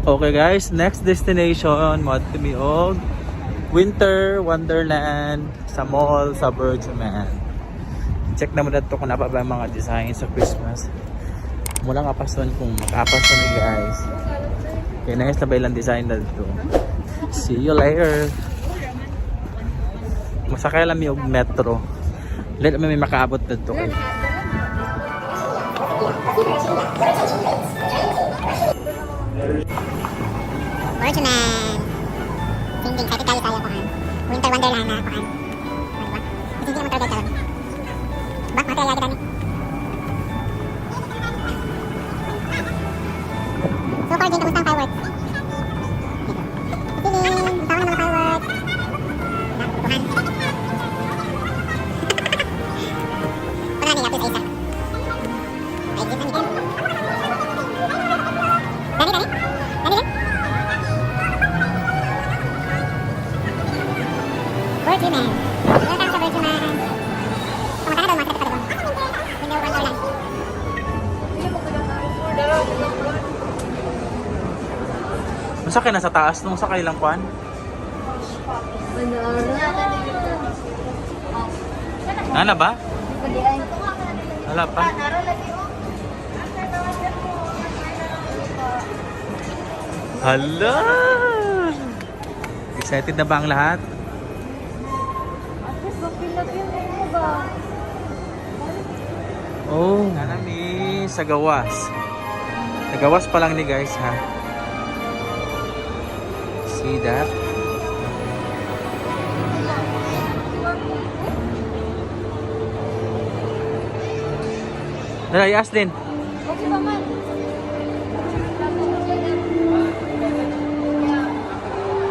Okay guys, next destination, mo mi og Winter Wonderland sa mall sa BurJuman. Check na mo dito kung naa pa ba ang mga design sa Christmas. Mula nga pason kung makapason ni guys. Okay, nice na ba ilang design na dito. See you later. Masakay lang mi og metro. Let me may makaabot dito kay. BurJuman. Changing, excited tayo tayo kuhan. Winter Wonderland na kuhan. Ano ba? Hindi naman talaga karon. Ba, matay lagi tani. So far, Jane, kamusta ang fireworks? Dito. Feeling, tama ng mga fireworks. Nakukuhan. Wala ni Apis Isa. Ay, kita ni Dani, Dani? Dani, Dani? BurJuman. Welcome sa BurJuman. Kumakain daw, makita ka doon. Winter Wonderland. Masakay na sa taas nung sakay lang kuan. Nana ba? Wala pa. Hala! Excited na ba ang lahat? At least mapilapil mo ba? Oh, nana mi sa gawas. Sa gawas pa lang ni guys ha. See that? Dala, i-ask din. Okay pa man.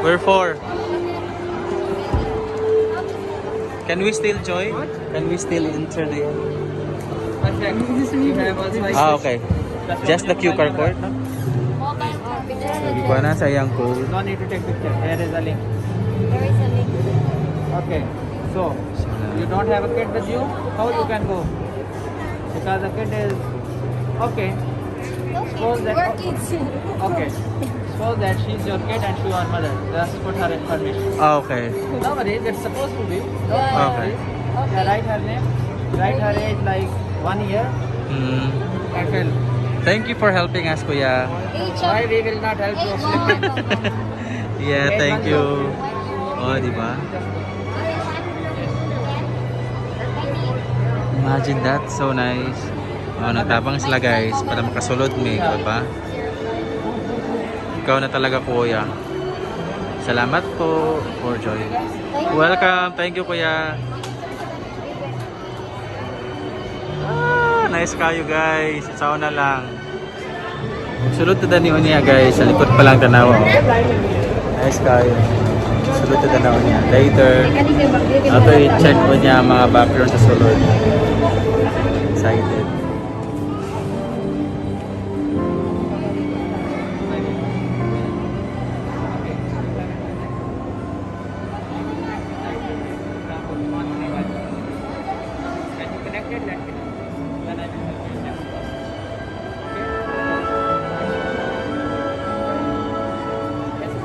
We're four. Can we still join? Can we still enter the? Ah, okay. Just the QR code, no? Ikuha na sa iyang code. No need to take picture. Here is a link. There is a link. Okay. So you don't have a kid with you. How you can go? Because the kid is okay. Suppose that We're kids. Okay. Suppose that she's your kid and she your mother. Just put her information. Ah, okay. No worries. It's supposed to be. No Okay. worries. Yeah, write her name. Write her age like 1 year. I feel. Thank you for helping us, Kuya. Age Why of we will not help you? age one. Yeah, thank you. Oh, di ba? Imagine that, so nice. Oh, nagtabang sila guys para makasulod mi, di ba? Ikaw na talaga, Kuya. Salamat po for joining. Welcome. Thank you, Kuya. Ah, nice kayo guys. Isaw na lang. Sulod to ni niya guys. Sa likod pa lang tanaw. Oh. Nice kayo. Sulod to tanaw niya. Later, ato i-check ko niya ang mga background sa sulod. Excited. When you connected, let me know. Then I will help you next class. Okay? Yes.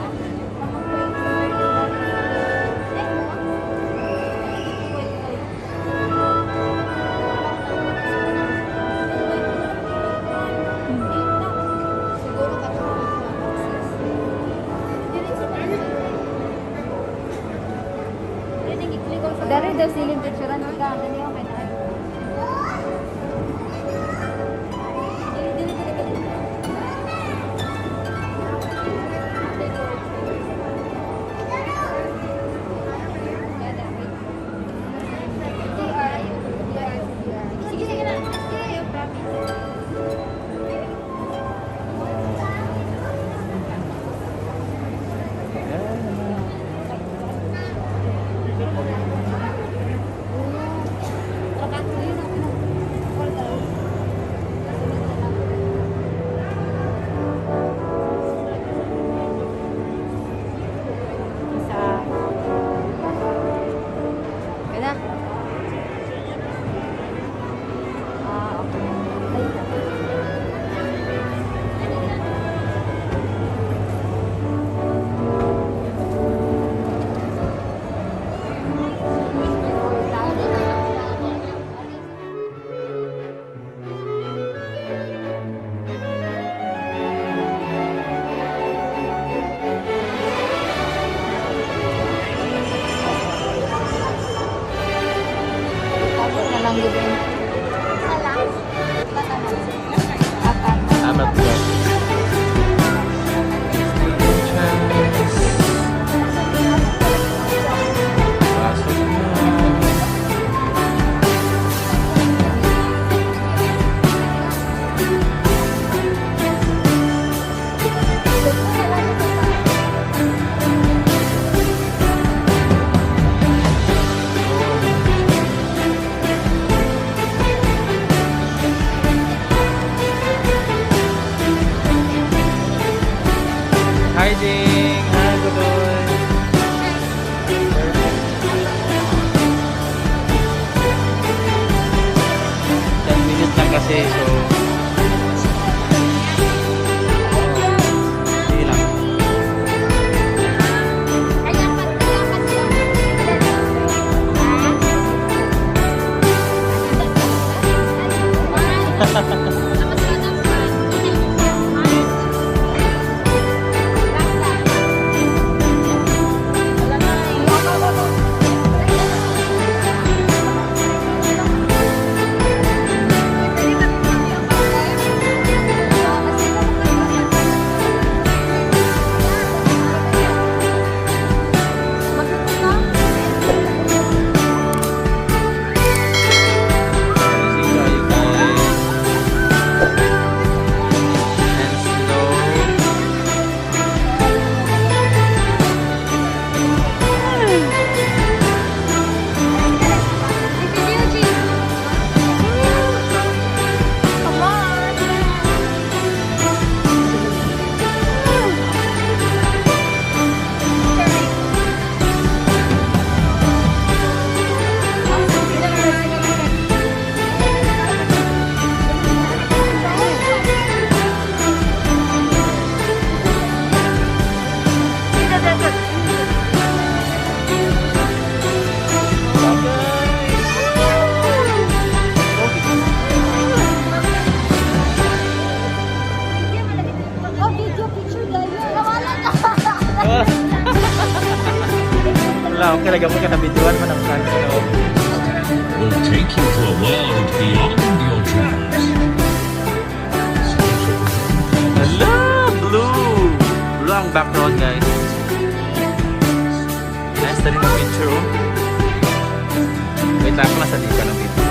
Siguro katulad ng mga boxes. Dari daw silin picturean ka. Dali ako kay. lang yun. Apat. Apat ba? Entrance. Pasok na. Hi, Jing! Hi, Gudoy! 10 minutes lang kasi, so. Sige lang. Ay, apat. Apat lang. Amazing kayo, guys. And slow. Come on! Oh, video picture tayo. Nawala na. Wala, okay lang ako ka na-videoan man ang snow. Will take you to a world beyond your dreams. Hello! Blue! Blue ang background, guys. Nice na rin ang picture, oh. Wait lang, ako nasa lipa ng video.